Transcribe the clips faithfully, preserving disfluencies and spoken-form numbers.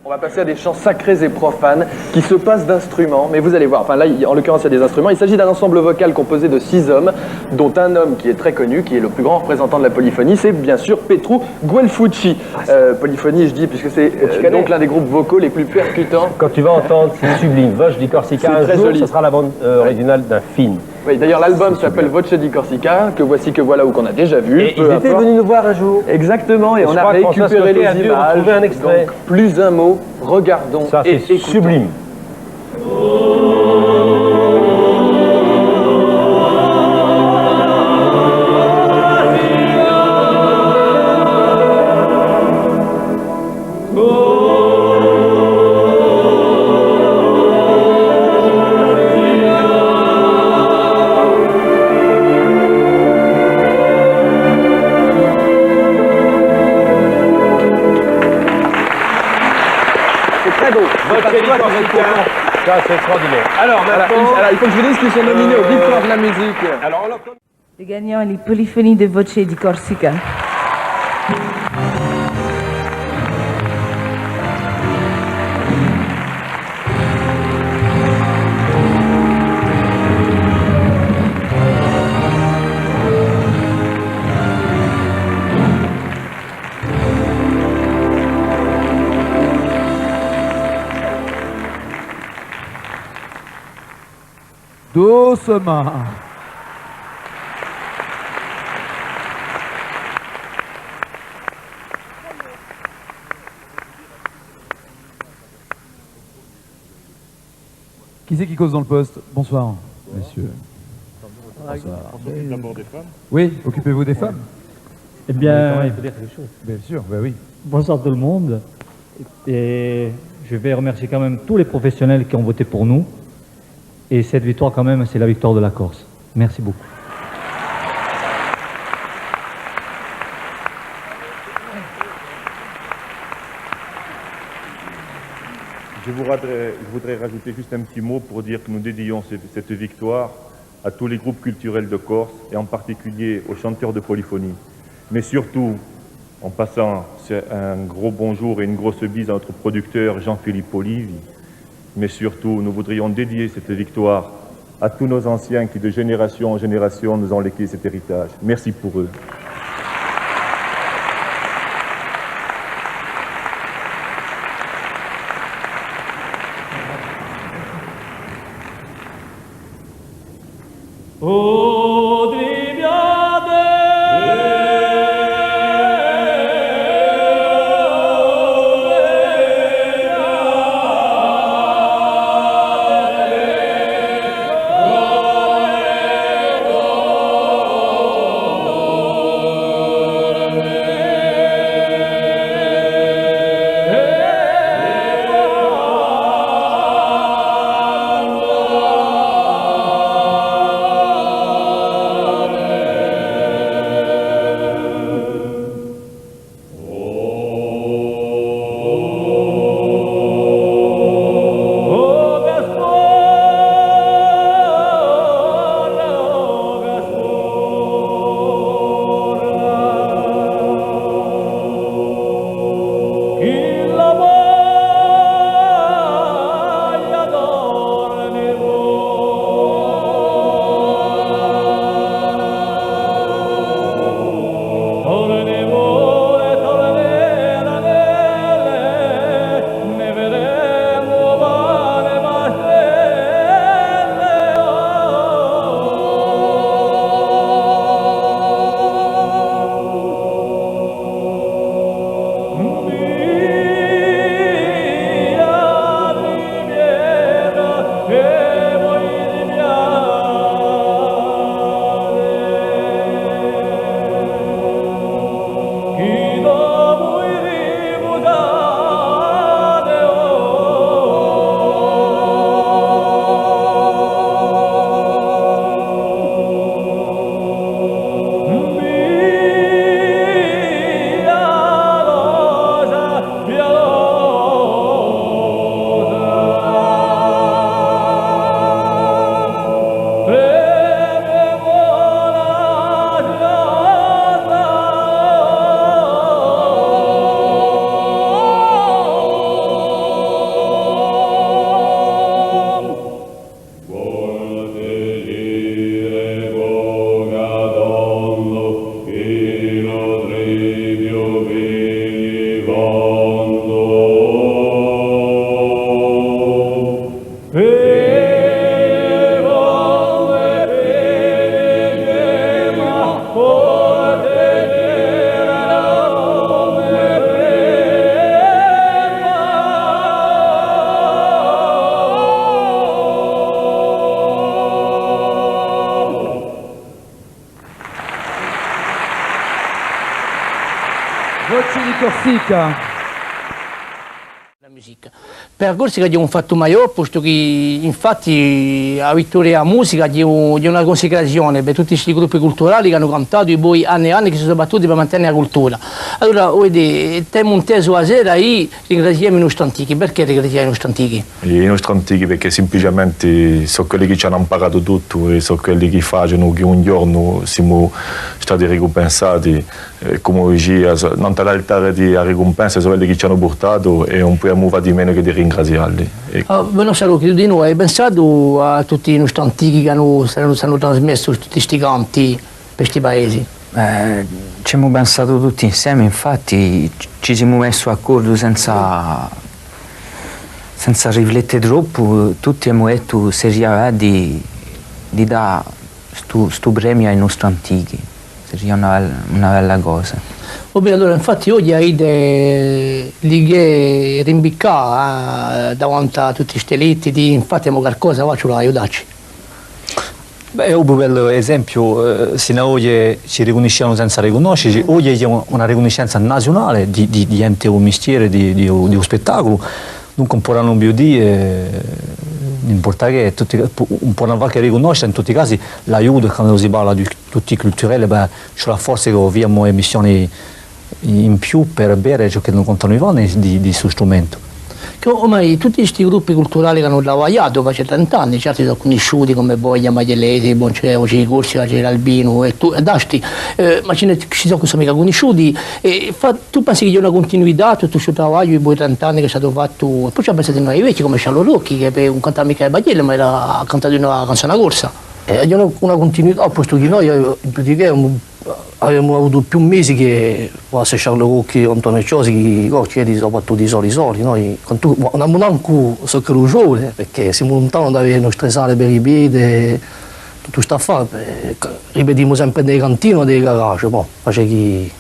On va passer à des chants sacrés et profanes qui se passent d'instruments, mais vous allez voir, enfin là, il- en l'occurrence, il y a des instruments. Il s'agit d'un ensemble vocal composé de six hommes, dont un homme qui est très connu, qui est le plus grand représentant de la polyphonie, c'est bien sûr Petru Guelfucci. Euh, polyphonie, je dis, puisque c'est euh, donc l'un des groupes vocaux les plus percutants. Quand tu vas entendre, c'est sublime. Voce di Corsica, un jour, ce sera la bande euh, originale d'un film. Oui, d'ailleurs, l'album s'appelle Voce di Corsica, que voici, que voilà ou qu'on a déjà vu. Et ils étaient venus nous voir un jour. Exactement, et on a récupéré les images. Donc, plus un mot, regardons et écoutons. Ça, c'est sublime. C'est très beau. Voce di Corsica. Ça, c'est extraordinaire. Alors, maintenant, alors, il faut que je vous dise qu'ils sont nominés aux Victoires de la musique. Alors, on a Les gagnants, les polyphonies de Voce di Corsica. Doucement. Qui c'est qui cause dans le poste ? Bonsoir, messieurs. Bonsoir. On s'occupe d'abord des femmes. Oui, occupez-vous des femmes. Eh bien, il faut dire quelque chose. Bien sûr, ben oui. Bonsoir tout le monde. Et je vais remercier quand même tous les professionnels qui ont voté pour nous. Et cette victoire, quand même, c'est la victoire de la Corse. Merci beaucoup. Je voudrais, je voudrais rajouter juste un petit mot pour dire que nous dédions ce- cette victoire à tous les groupes culturels de Corse et en particulier aux chanteurs de polyphonie. Mais surtout, en passant, c'est un gros bonjour et une grosse bise à notre producteur Jean-Philippe Olivi. Mais surtout, nous voudrions dédier cette victoire à tous nos anciens qui, de génération en génération, nous ont légué cet héritage. Merci pour eux. Musica. Per a Corsica hè un fattu maiò, postu chì, infatti, a vittoria di a musica hè un, hè una cunsacrazione per tutti sti gruppi culturali chì anu cantatu è poi anni è anni chì si sò battuti per mantene a cultura. Allora, voi dì, t'emu intesu a sera, è ringraziemu i nostri antichi. Perchè ringrazià i nostri antichi? I nostri antichi, perchè simpliciamenti sò quelli chì ci anu amparatu tuttu è sò quelli chì facenu chì un ghjornu simu stati ricumpensati, eh, cum'è dicia, sò, nant'à l'altare di a ricumpensa, sò quelli chì ci anu purtatu è ùn pudemu fà di menu chè di ringrazialli. È... Ah, Benoît Chalochi, tù dinò, ai pensatu à tutti i nostri antichi chì anu, s'anu, s'anu trasmessu tutti sti canti per sti paesi? Eh, ci emu pensatu tutti inseme, infatti ci, ci simu messi d'accordu senza, senza riflette troppu, tutti emu dettu seria bè di, di dà stu, stu premiu à i nostri antichi, seria una bella, una bella cosa. Vabbè, allora, infatti, oghje avete li chè rimpiccà, eh, davanti à tutti sti eletti, infatti, emu qualcosa, và, ci vole à aiutacci. Bè, hè un bellu esempiu, eh, sin'à oghje ci ricunniscianu senza ricunnosceci, oghje ci hè un, una ricunniscenza naziunale di, di, di ghjente di u mistieri, di, di u, di u spettaculu, dunque ùn puderanu più dì, eh, ùn importa chè, tutti, pu-, ùn puderanu fà chè ricunnosce, in tutti i casi, l'aiutu, quandu si parla di tutti i culturelli, bè, ci vole forse chì avemu emissioni in più per vede ciò chì no contanu i fani di, di stu strumentu. Chì ormai tutti sti gruppi culturali chì anu travagliatu face trent'anni, certi sò cunnisciuti cum'è voi, i Maghjellesi, bon, ci hè Voce di Corsica, ci hè l'Albinu è tu, è d'altri, eh, ma ci n'hè, ci sò chì ùn sò micca cunnisciuti, è fa-, tù pensi chì ci hè una cuntinuità à tuttu stu travagliu, di voi trent'anni chì hè statu fattu, è po ci hè à pensà dinò à i vechji cum'è Charles Rocchi, chì per, ùn cantava micca e paghjelle, ma era, hà cantatu una canzona corsa. Eh, ci hè una, una cuntinuità, postu chì noi, eh, in più di chè, Avemu avutu più mesi chè, quasi, Charles Rocchi, Antone Ciosi, chì, chì, chì sò partuti soli, soli, noi, quantu, ma ùn avemu mancu sò chè u sole, perchè simu luntanu da avè e nostre sale per ripete, tuttu st'affare, eh, ripetimu sempre in e cantine o in e garage, bon, face chì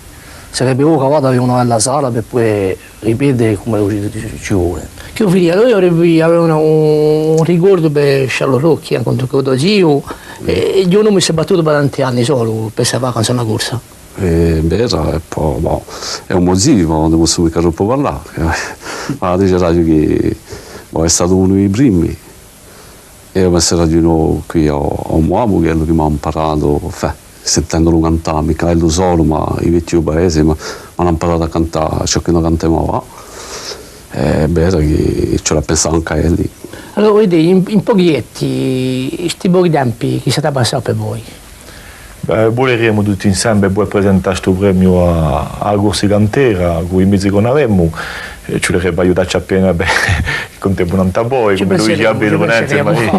sarebbe ora, và, d'avè una bella sala per pudè ripete cum'è ci, ci, ci vole. Chì u figliolu, eiu avia, avia un, un ricordu per Charles Rocchi, eh, quandu chì u to ziu, è, è ghjè un omu chì s'hè battutu per tanti anni solu, per salvà a canzona corsa. Hè vera, è po, bon, hè un mo ziu, ma ùn ne possu micca troppu parlà, ma diceraghju chì, bon, hè statu unu di i primi. È eiu penseraghju dinò quì à, à u mo babbu, chì hè ellu chì m'hà amparatu, fè, sentendulu cantà, micca ellu solu, ma i vechji di u paese, ma, m'anu amparatu à cantà ciò chì no cantemu avà. Hè vera chì ci vole à pensà ancu à elli. Allora, vidite, in, in pochi detti, sti pochi tempi, chì s'hà da passà per voi? Bè, vuleriamu tutti inseme pudè presentà stu premiu à, à a Corsica intera, cù i mezi chì no avemu, è ci vulerebbe à aiutacci appena, bè, cuntu nant'à voi, cum'è Luigi Abbitu, Renzi, Maria.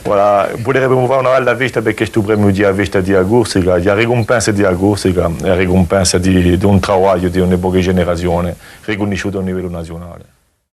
Voilà, vuleriamu fà una bella festa perchè stu premiu hè a festa di a Corsica, hè a ricumpensa di a Corsica, hè a ricumpensa di, di un travagliu di una poca generazione, ricunnisciutu à livellu naziunale.